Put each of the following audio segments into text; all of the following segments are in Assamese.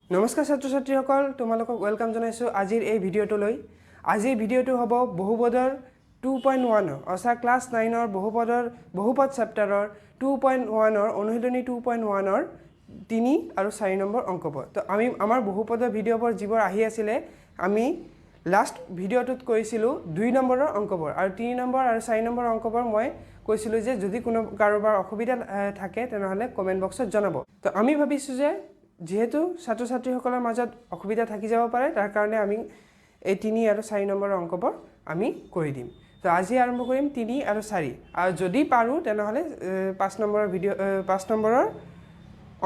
নমস্কাৰ ছাত্ৰ ছাত্ৰীসকল, তোমালোকক welcome জনাইছোঁ আজিৰ এই ভিডিঅ'টোলৈ। আজিৰ ভিডিঅ'টো হ'ব বহুপদৰ 2.1ৰ, অৰ্থাৎ ক্লাছ 9ৰ বহুপদৰ বহুপদ চেপ্টাৰৰ 2.1ৰ অনুশীলনী 2.1ৰ 3 আৰু 4 নম্বৰ অংকবোৰ। তো আমি আমাৰ বহুপদৰ ভিডিঅ'বোৰ যিবোৰ আহি আছিলে, আমি লাষ্ট ভিডিঅ'টোত কৈছিলোঁ 2 নম্বৰৰ অংকবোৰ আৰু 3 নম্বৰ আৰু 4 নম্বৰ অংকবোৰ মই কৈছিলোঁ যে যদি কোনো কাৰোবাৰ অসুবিধা থাকে তেনেহ'লে কমেণ্ট বক্সত জনাব। তো আমি ভাবিছোঁ যে যিহেতু ছাত্ৰ ছাত্ৰীসকলৰ মাজত অসুবিধা থাকি যাব পাৰে, তাৰ কাৰণে আমি এই 3 আৰু 4 নম্বৰৰ অংকবোৰ আমি কৰি দিম। তো আজি আৰম্ভ কৰিম 3 আৰু 4, আৰু যদি পাৰোঁ তেনেহ'লে 5 নম্বৰৰ ভিডিঅ', 5 নম্বৰৰ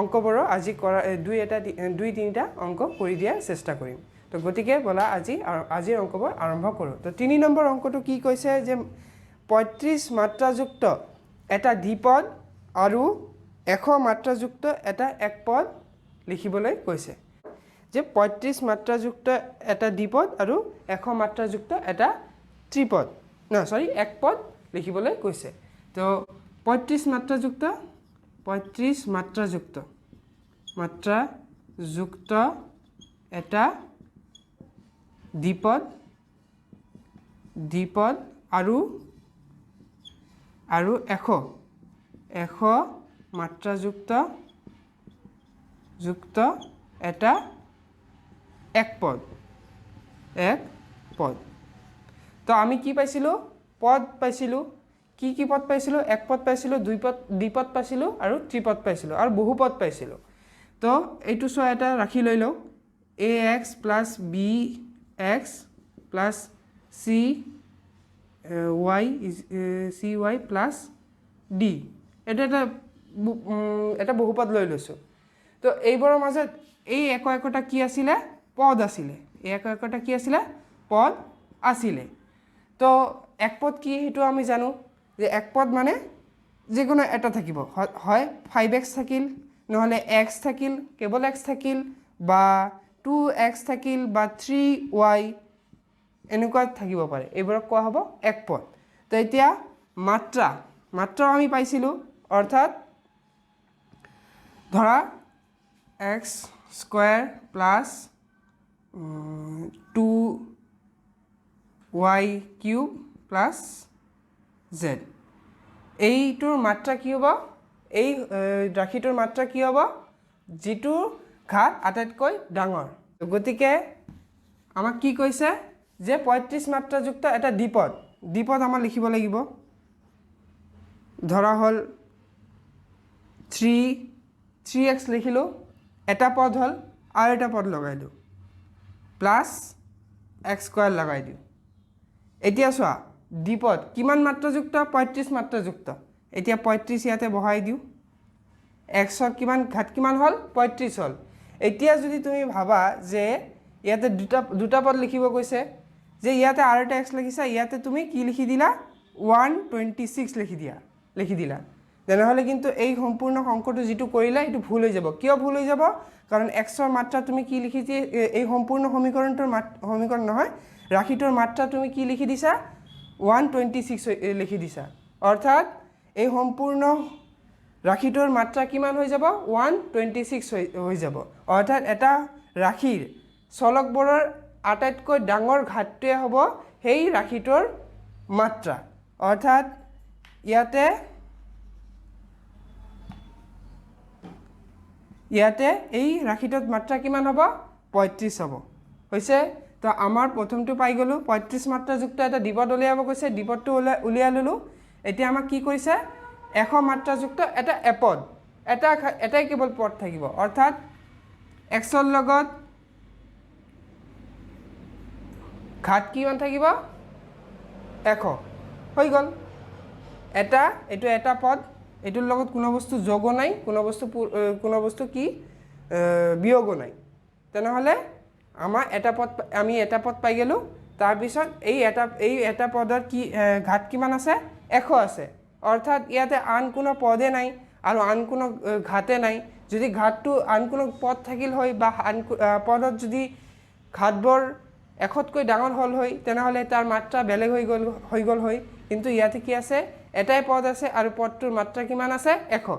অংকবোৰো আজি কৰা দুই তিনিটা অংক কৰি দিয়াৰ চেষ্টা কৰিম। তো গতিকে ব'লা আজিৰ অংকবোৰ আৰম্ভ কৰোঁ। তো 3 নম্বৰ অংকটো কি কৈছে যে 35 মাত্ৰাযুক্ত এটা দ্বিপদ আৰু 100 মাত্ৰাযুক্ত এটা একপদ লিখিবলৈ কৈছে। যে 35 মাত্ৰাযুক্ত এটা দ্বিপদ আৰু 100 মাত্ৰাযুক্ত এটা ত্ৰিপদ, না চৰি একপদ লিখিবলৈ কৈছে। তো 35 মাত্ৰাযুক্ত, 35 মাত্ৰাযুক্ত, মাত্ৰাযুক্ত এটা দ্বিপদ, দ্বিপদ আৰু 100 মাত্ৰাযুক্ত যুক্ত এটা একপদ, এক পদ। তো আমি কি পাইছিলোঁ? পদ পাইছিলোঁ। কি কি পদ পাইছিলোঁ? এক পদ পাইছিলোঁ, দুই পদ, দ্বিপদ পাইছিলোঁ আৰু ত্ৰিপদ পাইছিলোঁ আৰু বহুপদ পাইছিলোঁ। তো এইটো চোৱা, এটা ৰাখি লৈ লওঁ, A X plus B X plus C Y is C Y plus D, এইটো এটা বহুপদ লৈ লৈছোঁ। তো এইবোৰৰ মাজত এই এক একটা কি আছিলে? পদ আছিলে। এই এক একটা কি আছিলে? পদ আছিলে। তো এক পদ কি সেইটো আমি জানো যে এক পদ মানে যিকোনো এটা থাকিব, হয় ফাইভ এক্স থাকিল, নহ'লে এক্স থাকিল, কেৱল এক্স থাকিল, বা টু এক্স থাকিল, বা থ্ৰী ৱাই, এনেকুৱা থাকিব পাৰে। এইবোৰক কোৱা হ'ব এক পদ। তো এতিয়া মাত্ৰা, মাত্ৰাও আমি পাইছিলোঁ, অৰ্থাৎ ধৰা X square plus two Y cube plus Z, এইটোৰ মাত্ৰা কি হ'ব? এই ৰাশিটোৰ মাত্ৰা কি হ'ব? যিটো ঘাত আটাইতকৈ ডাঙৰ। গতিকে আমাক কি কৈছে যে 35 মাত্ৰাযুক্ত এটা দ্বিপদ, দ্বিপদ আমাৰ লিখিব লাগিব। ধৰা হ'ল থ্ৰী এক্স লিখিলোঁ, এটা পদ হ'ল, আৰু এটা পদ লগাই দিওঁ, প্লাছ এক্স স্কুৱেৰ লগাই দিওঁ। এতিয়া চোৱা, দ্বিপদ কিমান মাত্ৰাযুক্ত? 35 মাত্ৰাযুক্ত। এতিয়া 35 ইয়াতে বহাই দিওঁ। এক্সৰ কিমান ঘাত কিমান হ'ল? 35 হ'ল। এতিয়া যদি তুমি ভাবা যে ইয়াতে দুটা পদ লিখিব কৈছে, যে ইয়াতে আৰু এটা এক্স লিখিছা, ইয়াতে তুমি কি লিখি দিলা? 126 লিখি দিলা, তেনেহ'লে কিন্তু এই সম্পূৰ্ণ অংকটো যিটো কৰিলা সেইটো ভুল হৈ যাব। কিয় ভুল হৈ যাব? কাৰণ এক্সৰ মাত্ৰা তুমি কি লিখি দিয়ে, এই সম্পূৰ্ণ সমীকৰণটোৰ সমীকৰণ নহয়, ৰাশিটোৰ মাত্ৰা তুমি কি লিখি দিছা? 126 লিখি দিছা। অৰ্থাৎ এই সম্পূৰ্ণ ৰাশিটোৰ মাত্ৰা কিমান হৈ যাব? 126 হৈ যাব। অৰ্থাৎ এটা ৰাশিৰ চলকবোৰৰ আটাইতকৈ ডাঙৰ ঘাতটোৱে হ'ব সেই ৰাশিটোৰ মাত্ৰা। অৰ্থাৎ ইয়াতে এই ৰাশিটোত মাত্ৰা কিমান হ'ব? 35 হ'ব। হৈছে? তো আমাৰ প্ৰথমটো পাই গ'লোঁ, 35 মাত্ৰাযুক্ত এটা দ্বিপদ উলিয়াব কৈছে, দ্বিপদটো উলিয়াই ল'লোঁ। এতিয়া আমাক কি কৈছে? 100 মাত্ৰাযুক্ত এটা এপদ, এটাই কেৱল পদ থাকিব। অৰ্থাৎ এক্সৰ লগত ঘাত কিমান থাকিব? 100 হৈ গ'ল। এইটো এটা পদ, এইটোৰ লগত কোনো বস্তু যোগো নাই, কোনো বস্তু কি, বিয়োগো নাই। তেনেহ'লে আমাৰ এটা পদ, আমি এটা পদ পাই গ'লোঁ। তাৰপিছত এই এটা পদৰ কি, ঘাত কিমান আছে? 100 আছে। অৰ্থাৎ ইয়াতে আন কোনো পদে নাই আৰু আন কোনো ঘাতে নাই। যদি ঘাতটো আন কোনো পদ থাকিল হয় বা আন পদত যদি ঘাতবোৰ 100তকৈ ডাঙৰ হ'ল হয়, তেনেহ'লে তাৰ মাত্ৰা বেলেগ হৈ গ'ল হয়। কিন্তু ইয়াতে কি আছে? এটাই পদ আছে আৰু পদটোৰ মাত্ৰা কিমান আছে? 100।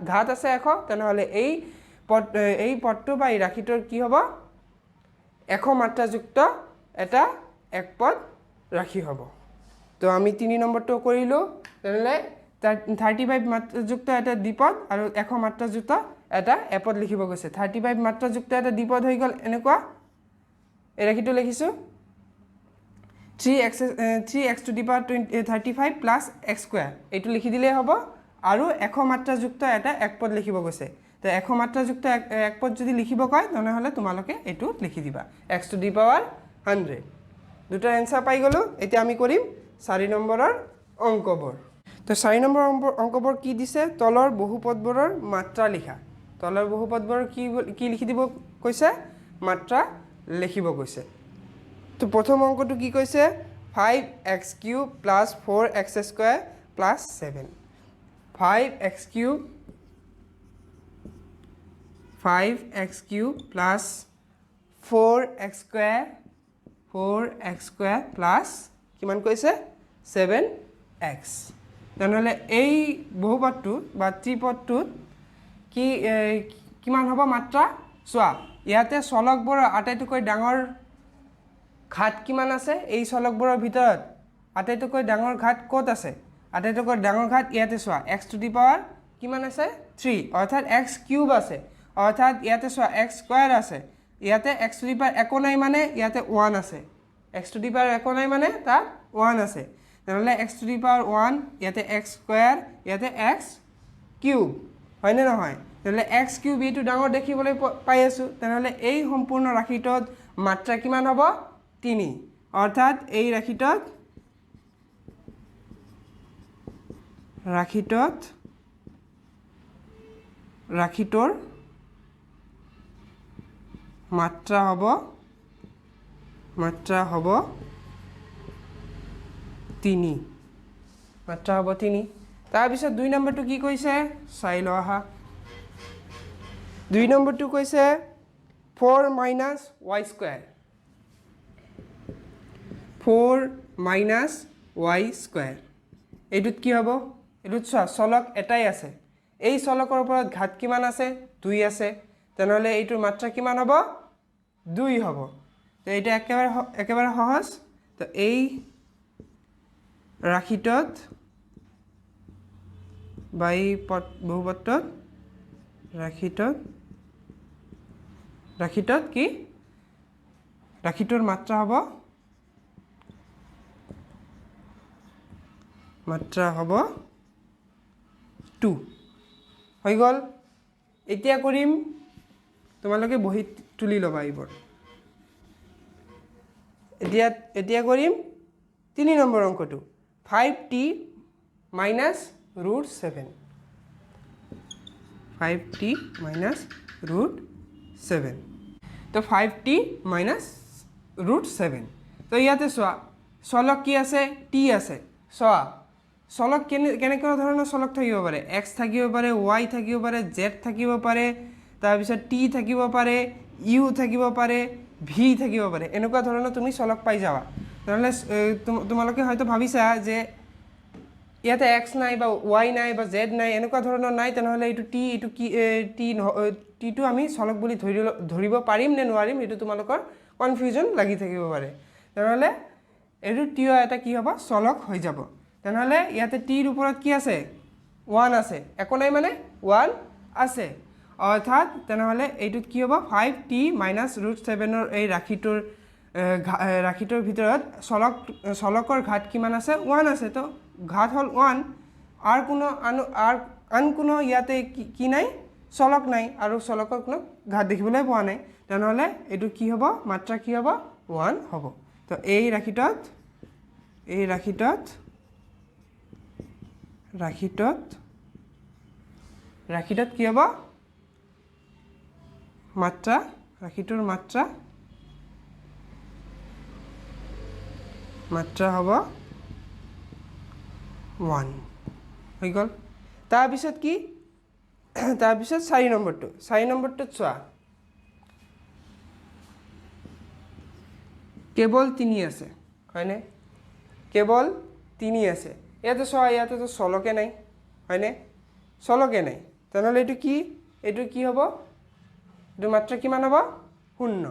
ঘাত আছে 100। তেনেহ'লে এই পদ, এই পদটো বা এই ৰাশিটোৰ কি হ'ব? 100 মাত্ৰাযুক্ত এটা একপদ ৰাশি হ'ব। তো আমি 3 নম্বৰটো কৰিলোঁ। তেনেহ'লে 35 মাত্ৰাযুক্ত এটা দ্বিপদ আৰু 100 মাত্ৰাযুক্ত এটা এপদ লিখিব গৈছে। 35 মাত্ৰাযুক্ত এটা দ্বিপদ হৈ গ'ল এনেকুৱা, এই ৰাশিটো লিখিছোঁ three x to the power 35 plus x square, এইটো লিখি দিলেই হ'ব। আৰু 100 মাত্ৰাযুক্ত এটা একপদ লিখিব গৈছে। তো 100 মাত্ৰাযুক্ত একপদ যদি লিখিব কয় তেনেহ'লে তোমালোকে এইটো লিখি দিবা এক্স টু the power 100। দুটা এনচাৰ পাই গ'লোঁ। এতিয়া আমি কৰিম 4 নম্বৰৰ অংকবোৰ। তো 4 নম্বৰ অংকবোৰ কি দিছে? তলৰ বহুপদবোৰৰ মাত্ৰা লিখা। তলৰ বহুপদবোৰৰ কি লিখি দিব কৈছে? মাত্ৰা লিখিব কৈছে। তো প্ৰথম অংকটো কি কৈছে? Five x cube plus four x square plus seven. Five x cube, five x cube plus four x square, four x square plus কিমান কৈছে? Seven x. তেনেহ'লে এই বহুপদটো বা ত্ৰিপদটোত কিমান হ'ব মাত্ৰা? চোৱা, ইয়াতে চলকবোৰৰ আটাইতকৈ ডাঙৰ ঘাত কিমান আছে? এই চলকবোৰৰ ভিতৰত আটাইতকৈ ডাঙৰ ঘাত ক'ত আছে? আটাইতকৈ ডাঙৰ ঘাত ইয়াতে চোৱা, এক্স টু the power কিমান আছে? থ্ৰী, অৰ্থাৎ এক্স কিউব আছে। অৰ্থাৎ ইয়াতে চোৱা, এক্স স্কুৱেৰ আছে। ইয়াতে এক্স টু the power একো নাই, মানে ইয়াতে ওৱান আছে। এক্স টু the power একো নাই, মানে তাত ওৱান আছে। তেনেহ'লে x to the power one, ইয়াতে এক্স স্কুৱেৰ, ইয়াতে এক্স কিউব, হয়নে নহয়? তেনেহ'লে এক্স কিউব এইটো ডাঙৰ দেখিবলৈ পাই আছোঁ। তেনেহ'লে এই সম্পূৰ্ণ ৰাশিটোত মাত্ৰা কিমান হ'ব? 3। অৰ্থাৎ এই ৰাশিটোৰ মাত্ৰা হ'ব 3, মাত্ৰা হ'ব 3। তাৰপিছত 2 নম্বৰটো কি কৈছে চাই লোৱা আহা। 2 নম্বৰটো কৈছে four minus Y square, four minus Y square. এইটোত কি হ'ব? এইটোত চোৱা, চলক এটাই আছে। এই চলকৰ ওপৰত ঘাত কিমান আছে? 2 আছে। তেনেহ'লে এইটোৰ মাত্ৰা কিমান হ'ব? 2 হ'ব। তো এইটো একেবাৰে সহজ। তো এই ৰাশিটোত বা এই পদ বহুপদটোত ৰাশিটোত কি ৰাশিটোৰ মাত্ৰা হ'ব? মাত্ৰা হ'ব 2। হৈ গ'ল। এতিয়া কৰিম, তোমালোকে বহীত তুলি ল'বা এইবোৰ। এতিয়া কৰিম 3 নম্বৰ অংকটো, five T minus root seven, five T minus root seven. তো five T minus root seven. তো ইয়াতে চোৱা, চলক কি আছে? টি আছে। চোৱা, চলক কেনেকুৱা ধৰণৰ চলক থাকিব পাৰে? এক্স থাকিব পাৰে, ৱাই থাকিব পাৰে, জেড থাকিব পাৰে, তাৰপিছত টি থাকিব পাৰে, ইউ থাকিব পাৰে, ভি থাকিব পাৰে। এনেকুৱা ধৰণৰ তুমি চলক পাই যাবা। তেনেহ'লে তোমালোকে হয়তো ভাবিছা যে ইয়াতে এক্স নাই বা ৱাই নাই বা জেড নাই, এনেকুৱা ধৰণৰ নাই, তেনেহ'লে এইটো টি, এইটো কি, এ, টি নহ-, এ, টিটো আমি চলক বুলি ধৰিব পাৰিম নে নোৱাৰিম, এইটো তোমালোকৰ কনফিউজন লাগি থাকিব পাৰে। তেনেহ'লে এইটো টিও এটা কি হ'ব? চলক হৈ যাব। তেনেহ'লে ইয়াতে টিৰ ওপৰত কি আছে? ওৱান আছে, একো নাই মানে ওৱান আছে। অৰ্থাৎ তেনেহ'লে এইটোত কি হ'ব? ফাইভ টি মাইনাছ ৰুট ছেভেনৰ এই ৰাশিটোৰ ভিতৰত চলকৰ ঘাত কিমান আছে? ওৱান আছে। তো ঘাত হ'ল ওৱান, আৰু আন কোনো ইয়াতে কি নাই? চলক নাই, আৰু চলকৰ কোনো ঘাত দেখিবলৈ পোৱা নাই। তেনেহ'লে এইটো কি হ'ব? মাত্ৰা কি হ'ব? ওৱান হ'ব। তো এই ৰাশিটোত কি হ'ব? মাত্ৰা, ৰাশিটোৰ মাত্ৰা হ'ব ওৱান। হৈ গ'ল। তাৰপিছত কি? তাৰপিছত 4 নম্বৰটো, 4 নম্বৰটোত চোৱা, কেৱল 3 আছে, হয়নে? কেৱল 3 আছে। ইয়াতে চোৱা, ইয়াতেতো চলকে নাই, হয়নে? চলকে নাই। তেনেহ'লে এইটো কি? এইটো কি হ'ব? এইটো মাত্ৰা কিমান হ'ব? শূন্য।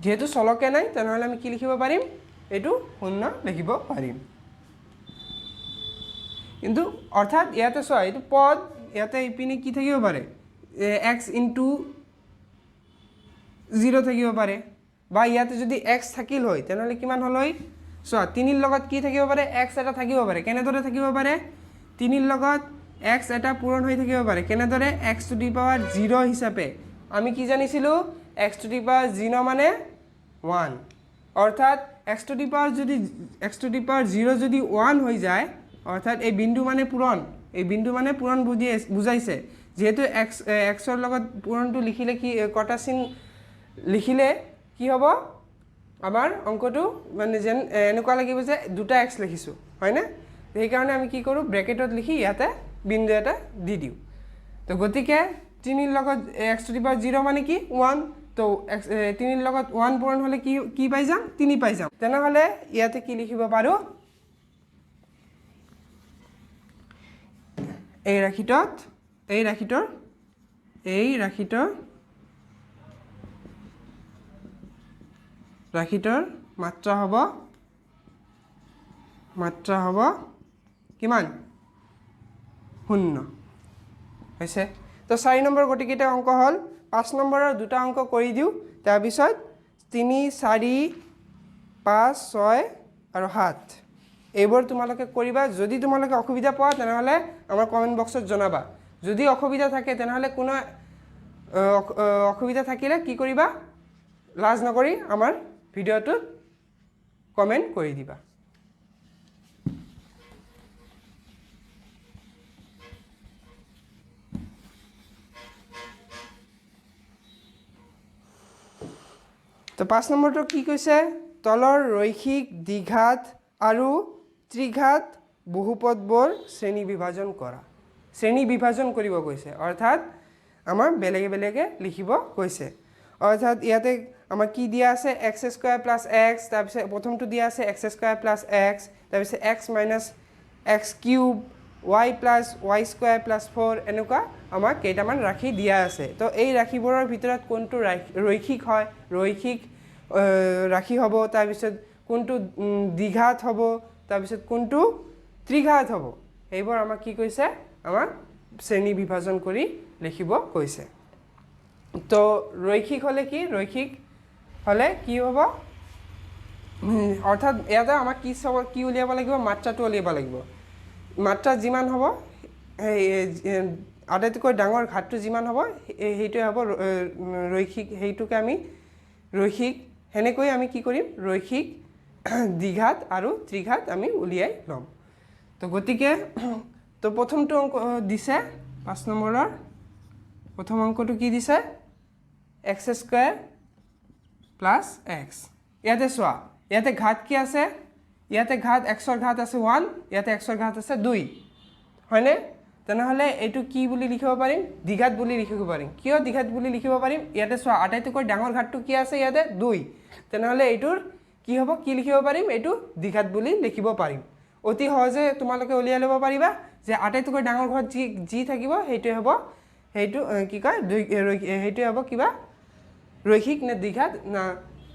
যিহেতু চলকে নাই, তেনেহ'লে আমি কি লিখিব পাৰিম? এইটো শূন্য লিখিব পাৰিম। কিন্তু অৰ্থাৎ ইয়াতে চোৱা, এইটো পদ ইয়াতে ইপিনে কি থাকিব পাৰে? এক্স ইনটু জিৰ' থাকিব পাৰে, বা ইয়াতে যদি এক্স থাকিল হয় তেনেহ'লে কিমান হ'ল হয়? চোৱা, তিনিৰ লগত কি থাকিব পাৰে? এক্স এটা থাকিব পাৰে। কেনেদৰে থাকিব পাৰে? তিনিৰ লগত এক্স এটা পূৰণ হৈ থাকিব পাৰে। কেনেদৰে? X to the power zero' হিচাপে। আমি কি জানিছিলোঁ? X to the power zero' মানে ওৱান। অৰ্থাৎ এক্স টু the power যদি x to the power zero' যদি ওৱান হৈ যায়, অৰ্থাৎ এই বিন্দু মানে পূৰণ, এই বিন্দু মানে পূৰণ বুজাইছে। যিহেতু এক্সৰ লগত পূৰণটো লিখিলে কি, কটা চিন লিখিলে কি হ'ব? আমাৰ অংকটো মানে যেন এনেকুৱা লাগিব যে দুটা এক্স লিখিছোঁ, হয়নে? সেইকাৰণে আমি কি কৰোঁ? ব্ৰেকেটত লিখি ইয়াতে বিন্দু এটা দি দিওঁ। তো গতিকে তিনিৰ লগত x to the power zero' মানে কি? ওৱান। তো এক্স তিনিৰ লগত ওৱান পূৰণ হ'লে কি কি পাই যাম? তিনি পাই যাম। তেনেহ'লে ইয়াতে কি লিখিব পাৰোঁ? এই ৰাশিটোত, এই ৰাশিটোৰ, এই ৰাশিটোৰ ৰাশিটোৰ মাত্ৰা হ'ব, মাত্ৰা হ'ব কিমান? শূন্য হৈছে। তো 4 নম্বৰ গোটেইকেইটা অংক হ'ল। 5 নম্বৰৰ দুটা অংক কৰি দিওঁ, তাৰপিছত 3, 4, 5, 6 আৰু 7 এইবোৰ তোমালোকে কৰিবা। যদি তোমালোকে অসুবিধা পোৱা তেনেহ'লে আমাৰ কমেণ্ট বক্সত জনাবা। যদি অসুবিধা থাকে তেনেহ'লে কোনো অসুবিধা থাকিলে কি কৰিবা? লাজ নকৰি আমাৰ ভিডিঅ'টোত কমেণ্ট কৰি দিবা। তো 5 নম্বৰটো কি কৈছে? তলৰ ৰৈখিক দ্বিঘাত আৰু ত্ৰিঘাত বহুপদবোৰ শ্ৰেণী বিভাজন কৰা। শ্ৰেণী বিভাজন কৰিব কৈছে, অৰ্থাৎ আমাৰ বেলেগে বেলেগে লিখিব কৈছে। অৰ্থাৎ ইয়াতে আমাৰ কি দিয়া আছে? এক্স স্কুৱেৰ প্লাছ এক্স, তাৰপিছত প্ৰথমটো দিয়া আছে এক্স স্কুৱেৰ প্লাছ এক্স, তাৰপিছত x minus x cube, y plus y square plus four, এনেকুৱা আমাক কেইটামান ৰাশি দিয়া আছে। তো এই ৰাশিবোৰৰ ভিতৰত কোনটো ৰৈখিক হয়, ৰৈখিক ৰাশি হ'ব, তাৰপিছত কোনটো দ্বিঘাত হ'ব, তাৰপিছত কোনটো ত্ৰিঘাত হ'ব, সেইবোৰ আমাক কি কৈছে? আমাক শ্ৰেণী বিভাজন কৰি লিখিব কৈছে। তো ৰৈখিক হ'লে কি? ৰৈখিক হ'লে কি হ'ব? অৰ্থাৎ ইয়াতে আমাক কি চাব, কি উলিয়াব লাগিব? মাত্ৰাটো উলিয়াব লাগিব। মাত্ৰা যিমান হ'ব, সেই আটাইতকৈ ডাঙৰ ঘাতটো যিমান হ'ব সেইটোৱে হ'ব ৰৈখিক। সেইটোকে আমি ৰৈখিক, সেনেকৈ আমি কি কৰিম? ৰৈখিক দ্বিঘাত আৰু ত্ৰিঘাত আমি উলিয়াই ল'ম। তো গতিকে তো প্ৰথমটো অংক দিছে 5 নম্বৰৰ প্ৰথম অংকটো কি দিছে? X square plus x. ইয়াতে চোৱা, ইয়াতে ঘাত কি আছে? ইয়াতে ঘাত এক্সৰ ঘাত আছে ওৱান, ইয়াতে এক্সৰ ঘাত আছে 2, হয়নে? তেনেহ'লে এইটো কি বুলি লিখিব পাৰিম? দ্বিঘাত বুলি লিখিব পাৰিম। কিয় দ্বিঘাত বুলি লিখিব পাৰিম? ইয়াতে চোৱা, আটাইতকৈ ডাঙৰ ঘাতটো কি আছে? ইয়াতে 2। তেনেহ'লে এইটোৰ কি হ'ব? কি লিখিব পাৰিম? এইটো দ্বিঘাত বুলি লিখিব পাৰিম। অতি সহজে তোমালোকে উলিয়াই ল'ব পাৰিবা যে আটাইতকৈ ডাঙৰ ঘাত যি যি থাকিব সেইটোৱে হ'ব, সেইটো কি কয়, দুই, সেইটোৱে হ'ব কিবা ৰৈখিক নে দ্বিঘাত না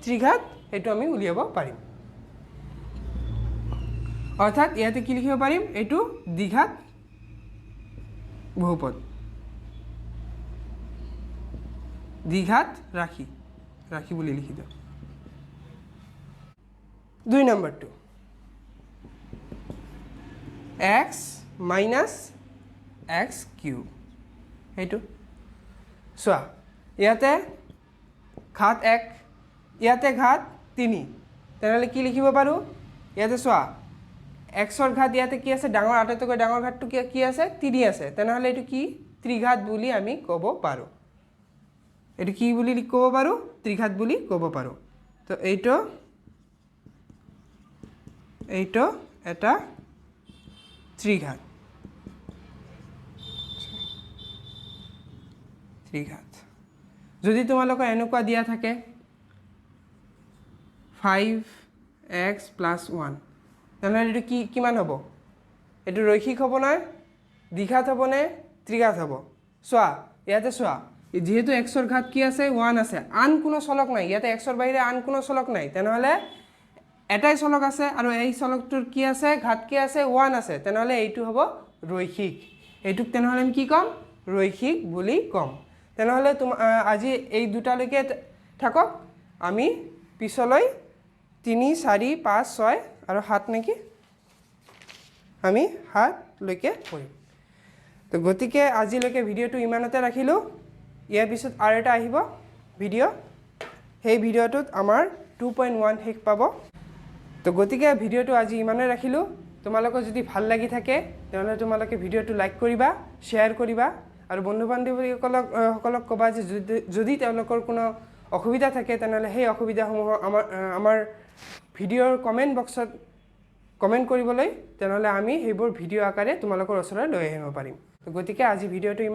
ত্ৰিঘাত, সেইটো আমি উলিয়াব পাৰিম। অৰ্থাৎ ইয়াতে কি লিখিব পাৰিম? এইটো দ্বিঘাত বহুপদ, দ্বিঘাত ৰাশি, ৰাশি বুলি লিখি দিওঁ। 2 নম্বৰটো এক্স মাইনাছ এক্স কিউব, সেইটো চোৱা, ইয়াতে ঘাত 1, ইয়াতে ঘাত 3, তেনেহ'লে কি লিখিব পাৰোঁ? ইয়াতে চোৱা, এক্সৰ ঘাত ইয়াতে কি আছে? ডাঙৰ, আটাইতকৈ ডাঙৰ ঘাতটো কি আছে? 3 আছে। তেনেহ'লে এইটো কি? ত্ৰিঘাত বুলি আমি ক'ব পাৰোঁ। এইটো কি বুলি ক'ব পাৰোঁ? ত্ৰিঘাত বুলি ক'ব পাৰোঁ। তো এইটো এটা ত্ৰিঘাত, ত্ৰিঘাত। যদি তোমালোকৰ এনেকুৱা দিয়া থাকে ফাইভ এক্স প্লাছ ওৱান, তেনেহ'লে এইটো কি কিমান হ'ব? এইটো ৰৈখিক হ'ব নাই, দ্বিঘাত হ'ব নে ত্ৰিঘাত হ'ব? চোৱা, ইয়াতে চোৱা, যিহেতু এক্সৰ ঘাত কি আছে? ওৱান আছে। আন কোনো চলক নাই ইয়াতে, এক্সৰ বাহিৰে আন কোনো চলক নাই। তেনেহ'লে এটাই চলক আছে আৰু এই চলকটোৰ কি আছে? ঘাত কি আছে? ওৱান আছে। তেনেহ'লে এইটো হ'ব ৰৈখিক। এইটোক তেনেহ'লে আমি কি ক'ম? ৰৈখিক বুলি ক'ম। তেনেহ'লে আজি এই দুটালৈকে থাকক। আমি পিছলৈ 3, 4, 5, 6 আৰু 7 নেকি, আমি 7লৈকে কৰিম। তো গতিকে আজিলৈকে ভিডিঅ'টো ইমানতে ৰাখিলোঁ। ইয়াৰ পিছত আৰু এটা আহিব ভিডিঅ', সেই ভিডিঅ'টোত আমাৰ 2.1 শেষ পাব। তো গতিকে ভিডিঅ'টো আজি ইমানে ৰাখিলোঁ। তোমালোকৰ যদি ভাল লাগি থাকে, তেনেহ'লে তোমালোকে ভিডিঅ'টো লাইক কৰিবা, শ্বেয়াৰ কৰিবা আৰু বন্ধু বান্ধৱীসকলক সকলক ক'বা যে যদি তেওঁলোকৰ কোনো অসুবিধা থাকে, তেনেহ'লে সেই অসুবিধাসমূহ আমাৰ ভিডিঅ'ৰ কমেণ্ট বক্সত কমেণ্ট কৰিবলৈ। তেনেহ'লে আমি সেইবোৰ ভিডিঅ' আকাৰে তোমালোকৰ ওচৰলৈ লৈ আহিব পাৰিম। তো গতিকে আজি ভিডিঅ'টো ইমান